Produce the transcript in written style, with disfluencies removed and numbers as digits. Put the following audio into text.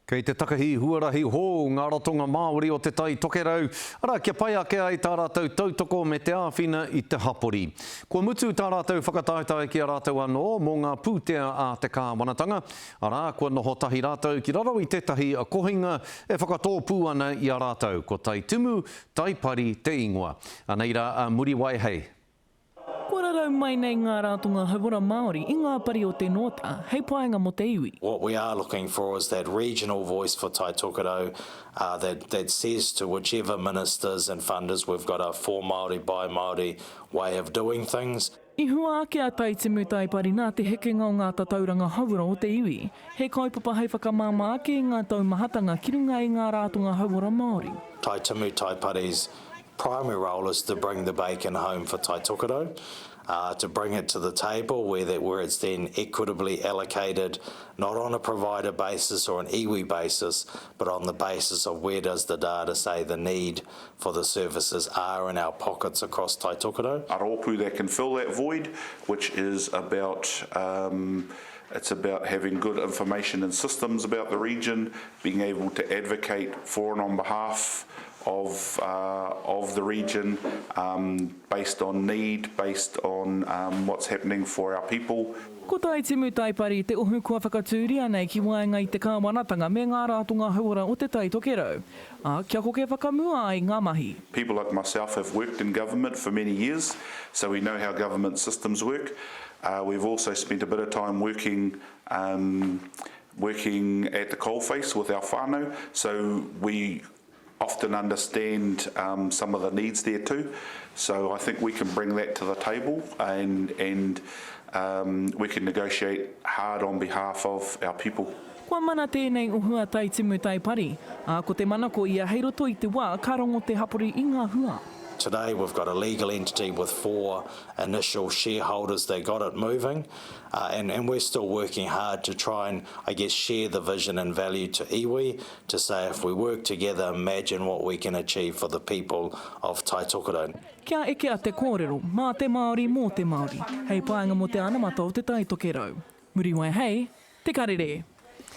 Kei te takahi huarahi hou ngā ratonga Māori o Te Tai Tokerau, arā, kia pai ake ai tā rātou tautoko me te āwhina i te hapori. Kua mutu tā rātou whakataetae ki a rātou anō mō ngā pūtea a te kāwanatanga, arā, kua noho tahi rātou ki raro i tētahi kohinga e whakatōpū ana i a rātou, ko Tai Timu, Tai Pari te ingoa. Anei rā a Muriwai hei. Kua rarau mai nei ngā ratonga hauora Māori i ngā pari o te Nōta hei painga mō te iwi. What we are looking for is that regional voice for Tai Tokerau that that says to whichever ministers and funders we've got a for Māori by Māori way of doing things. I hua ake a Taitimu Taipari nā te hekenga o ngā tatauranga hauora o te iwi, he kaupapa hei whakamāmā ake i ngā taumahatanga ki runga i ngā rātonga hauora Māori. Taitimu Taipari's primary role is to bring the bacon home for Tai Tokerau, uh, to bring it to the table where, that, where it's then equitably allocated, not on a provider basis or an iwi basis, but on the basis of where does the data say the need for the services are in our pockets across Tai Tokerau. A rōpū that can fill that void, which is about um, it's about having good information and systems about the region, being able to advocate for and on behalf of, uh, of the region um, based on need, based on um, what's happening for our people. Ko Taitimu Taipari te ohu kua whakatūria nei ki waenga i te kāwanatanga me ngā ratonga hauora o Te Tai Tokerau, ā, kia koke whakamua ai ngā mahi. People like myself have worked in government for many years, so we know how government systems work. Uh, we've also spent a bit of time working um, working at the coalface with our whānau, so we often understand um, some of the needs there too. So I think we can bring that to the table and, and um, we can negotiate hard on behalf of our people. Kua mana tēnei ohu a Taitimu Taipari, ā, ko te manako ia hei roto i te wā ka rongo te hapori i ngā hua. Today we've got a legal entity with four initial shareholders that got it moving uh, and, and we're still working hard to try and, I guess, share the vision and value to iwi to say if we work together, imagine what we can achieve for the people of Tai Tokerau. Kia ekea te kōrero, mā te Māori mō te Māori, hei painga mō te anamata o Te Tai Tokerau. Muriwai hei, Te Karere.